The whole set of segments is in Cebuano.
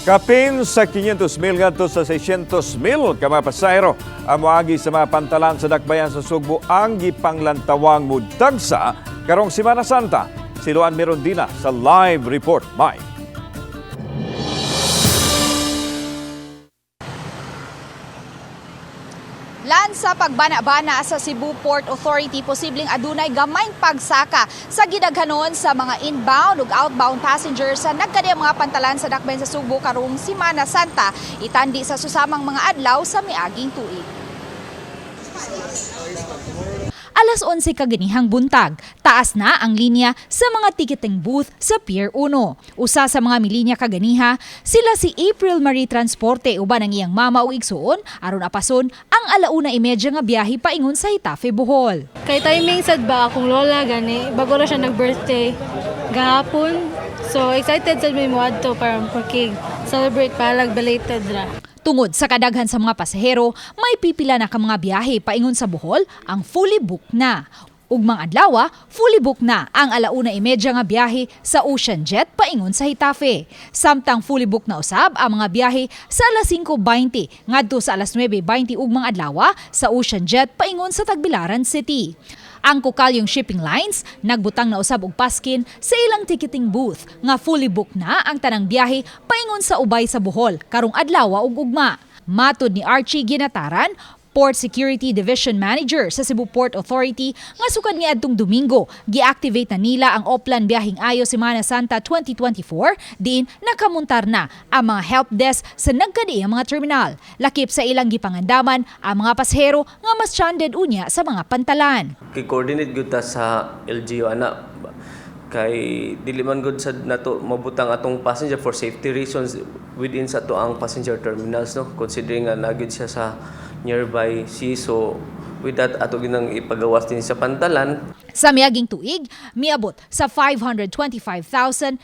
Kapin sa 500 mil ngadto sa 600 mil ka mga pasahero ang moagi sa mga pantalan sa dakbayan sa Sugbo ang gipanglantawang mudagsa karong Semana Santa. Si Luan Mirondina sa live report. Mike. Lan sa pagbana-bana sa Cebu Port Authority, posibleng adunay gamayng pagsaka sa gidaghanon sa mga inbound ug outbound passengers sa nagkadiyang mga pantalan sa dakbayan sa Sugbo karong Semana Santa, itandi sa susamang mga adlaw sa miaging tuig. Alas 11 kaganihang buntag, taas na ang linya sa mga ticketing booth sa Pier 1. Usa sa mga milinya kaganiha, sila si April Marie Transporte uban ang iyang mama ug igsuon aron apason ang 1:30 nga biyahe paingon sa Getafe, Bohol. Kay timing sad ba akong lola gani, bago ra siya nag-birthday gahapon. So excited sad mi moadto para makig celebrate palag belated ra. Tungod sa kadaghan sa mga pasahero, may pipila na ka mga biyahe paingon sa Bohol ang fully booked na. Ugmang adlawa, fully booked na ang 1:30 nga biyahe sa Ocean Jet paingon sa Getafe. Samtang fully booked na usab ang mga biyahe sa alas 5:20 ngadto sa alas 9:20 ugmang adlawa sa Ocean Jet paingon sa Tagbilaran City. Ang Kokalyong Shipping Lines nagbutang na usab og paskin sa ilang ticketing booth nga fully booked na ang tanang biyahe paingon sa Ubay sa Bohol karong adlaw ug ugma. Matod ni Archie Ginataran, Port Security Division Manager sa Cebu Port Authority, nga sukad niadtong Domingo, gi-activate na nila ang Oplan Biyaheng Ayo Semana Santa 2024, diin nakamuntar na ang mga help desk sa nagkadiang mga terminal. Lakip sa ilang gipangandaman ang mga pasahero nga mas stranded unya sa mga pantalan. Kay-coordinate gyud ta sa LGU ana kay dili man gud sad nato mabutang atong passenger for safety reasons within sa ato ang passenger terminals, no, considering nga naa gyud siya sa nearby sea. So with that, ato ginang ipagawas din sa pantalan. Sa miaging tuig, miabot sa 525,674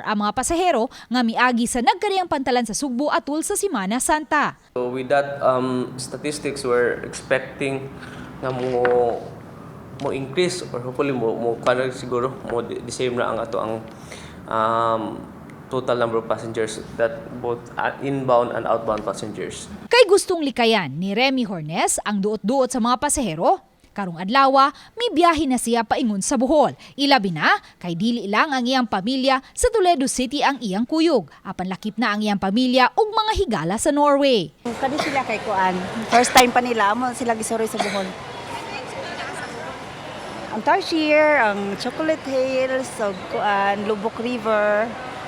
ang mga pasahero nga miagi sa nagkariyang pantalan sa Sugbo atul sa Semana Santa. So with that statistics, we're expecting nga mo increase or hopefully mo kuan siguro mo the same na ang ato ang total number of passengers that both inbound and outbound passengers. Kay gustong likayan ni Remy Hornes ang duot-duot sa mga pasahero, karong adlawa, may biyahe na siya paingon sa Bohol. Ilabi na, kay dili lang ang iyang pamilya sa Toledo City ang iyang kuyog. Apan lakip na ang iyang pamilya ug mga higala sa Norway. Kani sila kay kuan. First time pa nila amo sila gisuroy sa Bohol. Ang Tarsier, ang Chocolate Hills, ug kuan Lubok River,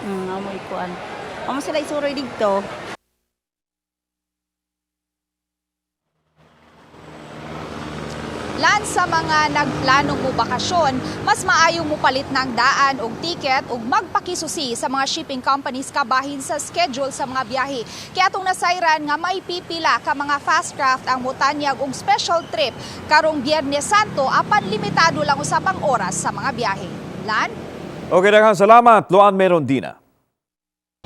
amo ikuan. Amo sila isuroy didto. Lan sa mga nagplanong mo bakasyon, mas maayo mo palit ng daan og ticket ug magpakisusi sa mga shipping companies kabahin sa schedule sa mga biyahe. Kaya atong nasayran nga may pipila ka mga fast craft ang motanyag og special trip karong Biyernes Santo, apan limitado lang usab ang oras sa mga biyahe. Lan? Okay, daghang salamat, Luan Merondina.